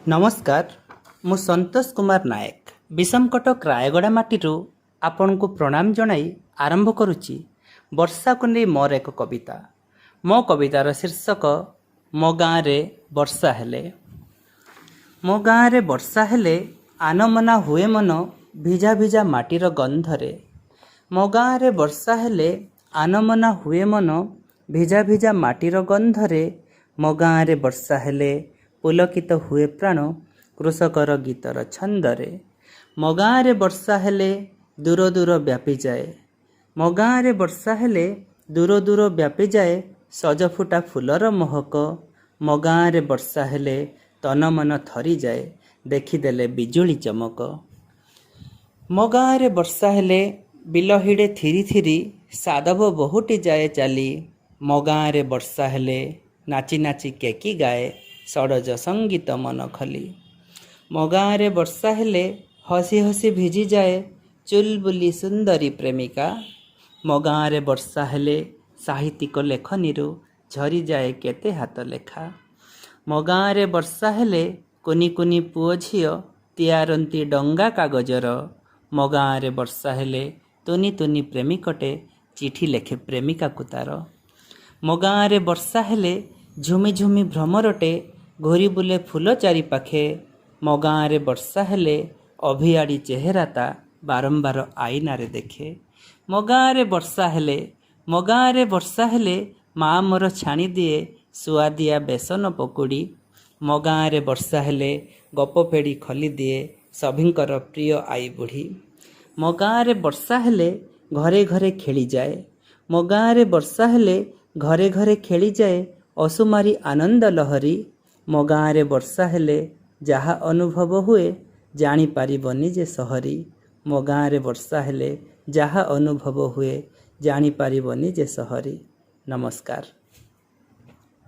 ନମସ୍କାର, ମୁଁ ସନ୍ତୋଷ କୁମାର ନାୟକ, ବିଷମକଟକ ରାୟଗଡ଼ା ମାଟିରୁ ଆପଣଙ୍କୁ ପ୍ରଣାମ ଜଣାଇ ଆରମ୍ଭ କରୁଛି ବର୍ଷାକୁ ନେଇ ମୋର ଏକ କବିତା। ମୋ କବିତାର ଶୀର୍ଷକ ମୋ ଗାଁରେ ବର୍ଷା ହେଲେ। ମୋ ଗାଁରେ ବର୍ଷା ହେଲେ ଆନମନା ହୁଏ ମନ ଭିଜା ଭିଜା ମାଟିର ଗନ୍ଧରେ। ମୋ ଗାଁରେ ବର୍ଷା ହେଲେ ଆନମନା ହୁଏ ମନ ଭିଜା ଭିଜା ମାଟିର ଗନ୍ଧରେ। ମୋ ଗାଁରେ ବର୍ଷା ହେଲେ ପୁଲକିତ ହୁଏ ପ୍ରାଣ କୃଷକର ଗୀତର ଛନ୍ଦରେ। ମୋ ଗାଁରେ ବର୍ଷା ହେଲେ ଦୂର ଦୂର ବ୍ୟାପିଯାଏ, ମୋ ଗାଁରେ ବର୍ଷା ହେଲେ ଦୂର ଦୂର ବ୍ୟାପିଯାଏ ସଜଫୁଟା ଫୁଲର ମହକ। ମୋ ଗାଁରେ ବର୍ଷା ହେଲେ ତନ ମନ ଥରିଯାଏ ଦେଖିଦେଲେ ବିଜୁଳି ଚମକ। ମୋ ଗାଁରେ ବର୍ଷା ହେଲେ ବିଲ ହିଡ଼େ ଥିରି ଥିରି ସାଦବ ବୋହୂଟି ଯାଏ ଚାଲି। ମୋ ଗାଁରେ ବର୍ଷା ହେଲେ ନାଚି ନାଚି କେକି ଗାଏ ଷଡ଼ଜ ସଙ୍ଗୀତ ମନ ଖୋଲି। ମୋ ଗାଁରେ ବର୍ଷା ହେଲେ ହସି ହସି ଭିଜିଯାଏ ଚୁଲବୁଲି ସୁନ୍ଦରୀ ପ୍ରେମିକା। ମୋ ଗାଁରେ ବର୍ଷା ହେଲେ ସାହିତ୍ୟିକ ଲେଖନୀରୁ ଝରିଯାଏ କେତେ ହାତ ଲେଖା। ମୋ ଗାଁରେ ବର୍ଷା ହେଲେ କୁନି କୁନି ପୁଅ ଝିଅ ତିଆରନ୍ତି ଡଙ୍ଗା କାଗଜର। ମୋ ଗାଁରେ ବର୍ଷା ହେଲେ ତୁନି ତୁନି ପ୍ରେମିକଟେ ଚିଠି ଲେଖେ ପ୍ରେମିକାକୁ ତାର। ମୋ ଗାଁରେ ବର୍ଷା ହେଲେ ଝୁମି ଝୁମି ଭ୍ରମରଟେ ଘୂରି ବୁଲେ ଫୁଲ ଚାରିପାଖେ। ମୋ ଗାଁରେ ବର୍ଷା ହେଲେ ଅଭିଆଡ଼ି ଚେହେରା ତା ବାରମ୍ବାର ଆଇନାରେ ଦେଖେ। ମୋ ଗାଁରେ ବର୍ଷା ହେଲେ, ମୋ ଗାଁରେ ବର୍ଷା ହେଲେ ମା ମୋର ଛାଣିଦିଏ ସୁଆଦିଆ ବେସନ ପକୁଡ଼ି। ମୋ ଗାଁରେ ବର୍ଷା ହେଲେ ଗପ ପେଡ଼ି ଖୋଲିଦିଏ ସଭିଙ୍କର ପ୍ରିୟ ଆଈ ବୁଢ଼ୀ। ମୋ ଗାଁରେ ବର୍ଷା ହେଲେ ଘରେ ଘରେ ଖେଳିଯାଏ, ମୋ ଗାଁରେ ବର୍ଷା ହେଲେ ଘରେ ଘରେ ଖେଳିଯାଏ ଅସୁମାରୀ ଆନନ୍ଦ ଲହରୀ। ମୋ ଗାଁରେ ବର୍ଷା ହେଲେ ଯାହା ଅନୁଭବ ହୁଏ ଜାଣିପାରିବନି ଯେ ସହରୀ। ମୋ ଗାଁରେ ବର୍ଷା ହେଲେ ଯାହା ଅନୁଭବ ହୁଏ ଜାଣିପାରିବନି ଯେ ସହରୀ। ନମସ୍କାର।